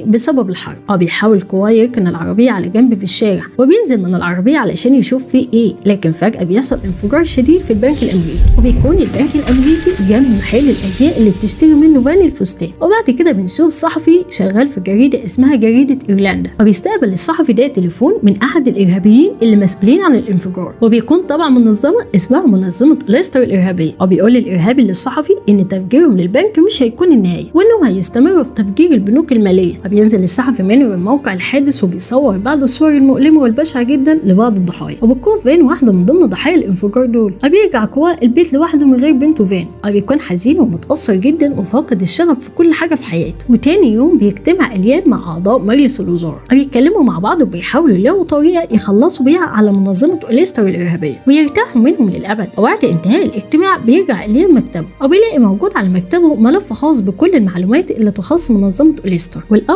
بسبب الحرب. وبيحاول كواي يركن العربية على جنب في الشارع وبينزل من العربية علشان يشوف فيه ايه، لكن فجأة بيحصل انفجار شديد في البنك الامريكي، وبيكون البنك الامريكي جنب محل الازياء اللي بتشتري منه فان الفستان. وبعد كده بنشوف صحفي شغال في جريدة اسمها جريدة ايرلندا، وبيستقبل الصحفي ده تليفون من احد الارهابيين اللي مسؤولين عن الانفجار، وبيكون طبعا منظمة اسمها منظمة أولستر الارهابية. وبيقول الارهابي للصحفي ان تفجيرهم للبنك مش هيكون النهاية، وانهم هيستمروا في تفجير البنوك المالية. وبينزل الصحفي منه من موقع الحادث وبيصور بعض الصور المؤلمة والبشعة جدا لبعض الضحايا، وبتكون فين واحدة من ضمن ضحايا الانفجار دول. وبيرجع كوا البيت لوحده من غير بنته فين، وبيكون حزين ومتأثر جدا وفاقد الشغف في كل حاجة في حياته. وتاني يوم بيجتمع اليان مع أعضاء مجلس الوزراء، وبيتكلموا مع بعض وبيحاولوا يلاقوا طريقة يخلصوا بيها على منظمة أولستر الإرهابية ويرتاحوا منهم للأبد. وبعد انتهاء الاجتماع بيرجع اليان مكتبه، وبيلاقي موجود على مكتبه ملف خاص بكل المعلومات اللي تخص منظمة أولستر. والأول